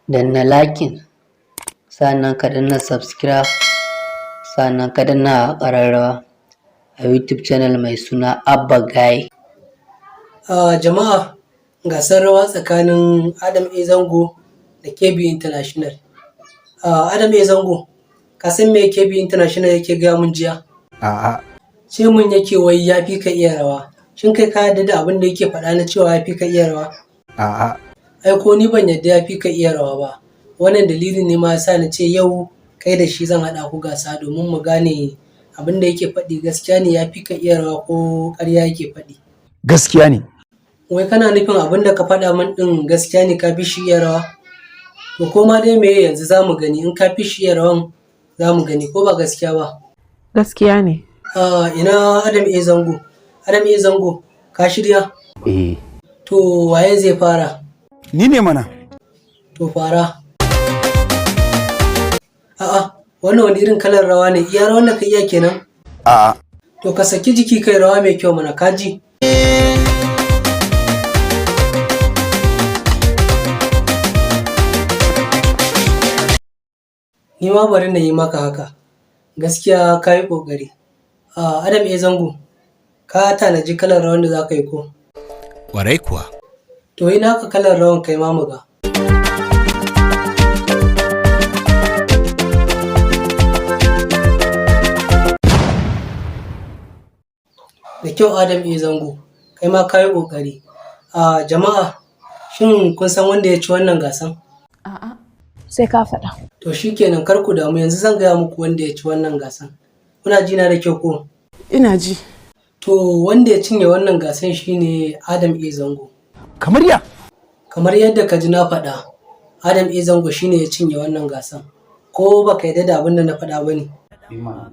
Danna liking, sannan ka danna subscribe, sannan ka danna ƙararrawa a YouTube channel mai suna Abba Guy. Jama'a, gasar rawa tsakanin Adam A Zango da KB International. Adam A Zango, ka san me KB International yake gaya mun jiya? A'a. Ce mun yake wai ya fi ka iya rawa. Shin kai ka yarda da abin da yake faɗa na cewa ya fi ka iya rawa? A'a. Ai ko ni ban yarda ya fi ka iya rawa ba. Wannan dalilin ne ma yasa na ce yau kai da shi zan haɗa ku gasa domin mu gane abin da yake faɗi gaskiya ne, ya fi ka iya rawa ko ƙarya yake faɗi. Gaskiya ne. Wai kana nufin abin da ka faɗa min ɗin gaskiya ne, ka fi shi iya rawa? To ko ma dai meye, yanzu za mu gani in ka fi shi iya rawan, za mu gani ko ba gaskiya ba. Gaskiya ne. Ina Adam A Zango. Adam A Zango, ka shirya? Eh. To waye zai fara? Ni ne mana. To fara. A'a, wannan wani irin kalar rawa ne, iya rawan da ka iya kenan? A'a. To ka saki jiki kai rawa mai kyau mana, ka ji. Ni ma bari na yi maka haka. Gaskiya ka yi ƙoƙari. Adam A Zango, ka tanaji kalar rawan da za ka yi ko? Ƙwarai kuwa. To yi naka kalar rawan kai ma mu ga. Da kyau, Adam A Zango, kai ma ka yi ƙoƙari. Jama'a, shin kun san wanda ya ci wannan gasan? A'a. Sai ka faɗa. To shikenan, kar ku damu, yanzu zan gaya muku wanda ya ci wannan gasan. Kuna ji na da kyau ko? Ina ji. To wanda ya cinye wannan gasan shine Adam A Zango. Kamar ya? Kamar yadda ka ji na faɗa, Adam A Zango shine ya cinye wannan gasan. Ko baka yarda da abin da na faɗa ba ne? Imana.